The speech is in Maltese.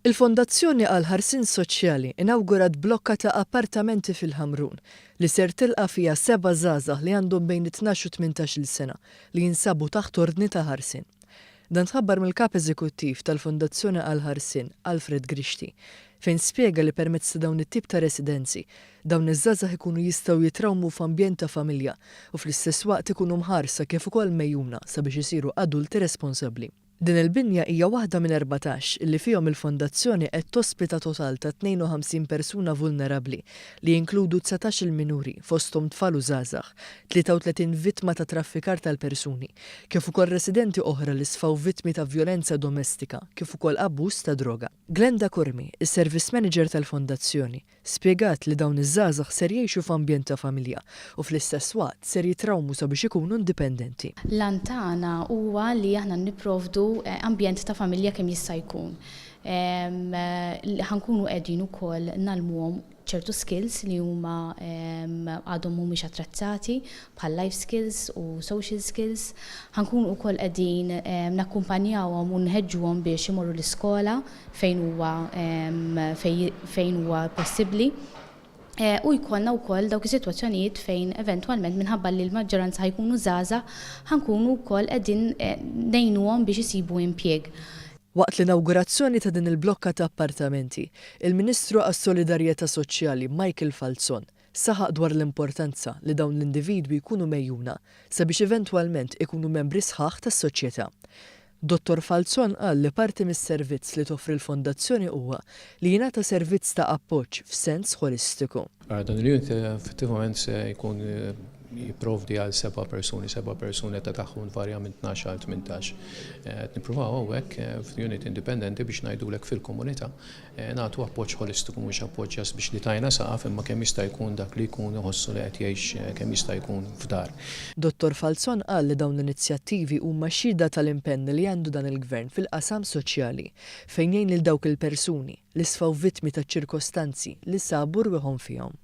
Il-Fondazzjoni għall-Ħarsien Soċjali inawgurat blokka ta' appartamenti fil-Ħamrun li ser tilqa' fiha seba' żgħażagħ li għandhom bejn it-tnax u tmintax-il sena li jinsabu taħt ordni ta' ħarsien. Dan tħabbar mill-Kap Eżekuttiv tal-Fondazzjoni għall-Ħarsien, Alfred Grixti, fejn spjega li permezz ta' dawn it-tip ta' residenzi, dawn iż-żgħażagħ ikunu jistgħu jitrawmu f'ambjent ta' familja u fl-istess waqt ikunu mħarsa kif ukoll megħjuna sabiex isiru adulti responsabbli. Din il-binja hija waħda minn 14 li fihom il-Fondazzjoni qed tospita total ta' 52 persuna vulnerabbli li jinkludu 19-il minuri, fosthom tfal u żgħażagħ, 33 vittma ta' traffikar tal-persuni, kif ukoll residenti oħra li sfaw vittmi ta' vjolenza domestika kif ukoll abbuż ta' droga. Glenda Curmi, is-Service Manager tal-Fondazzjoni, Spjegat li dawn iż-żgħażagħ ser jgħixu f'ambjent ta' familja u fl-istess waqt ser jitrawmu sabiex ikunu indipendenti. L-għan tagħna huwa li aħna nipprovdu ambjent ta' familja kemm jista' jkun. Ħa nkunu qegħdin ukoll ngħallmuhom ċertu skills li huma għadhom mhumiex attrezzati bħal life skills u social skills. Ħa nkunu wkoll qegħdin nakkumpanjawhom u nħeġġuhom biex imorru l-iskola fejn huwa fejn huwa possibbli. U jkollna wkoll dawk is-sitwazzjonijiet fejn eventwalment minħabba li l-maġġoranza ħa jkunu żgħażagħ ħa nkunu wkoll qegħdin ngħinuhom biex isibu impjieg. Waqt l-inawgurazzjoni ta' din il-blokka ta' appartamenti, il-Ministru għas-Solidarjetà Soċjali Michael Falzon saħaq dwar l-importanza li dawn l-individwi jkunu megħjuna sabiex eventwalment ikunu membri sħaħ tas-soċjetà. Dottor Falzon qal li parti mis-servizz li toffri l-Fondazzjoni huwa li jingħata servizz ta' appoġġ f'sens ħolistiku. Ara dan il-unit effettivament se jkun jipprovdi għal seba' persuni, seba' persuni l-età tagħhom tvarja minn 12 għal 18. Qed nippruvaw hawnhekk f'unit indipendenti biex ngħidulek fil-komunità Nagħtu appoġġ ħolistiku mhux appoġġ just biex li tajna saqaf imma kemm jista' jkun dak li jkun iħossu li qed jgħix kemm jista' jkun f'dar. Dottor Falzon qal li dawn l-inizjattivi huma xhieda tal-impenn li għandu dan il-Gvern fil-qasam soċjali, fejn jgħin lil dawk il-persuni li sfaw vittmi taċ-ċirkostanzi li sabu rwieħhom fihom.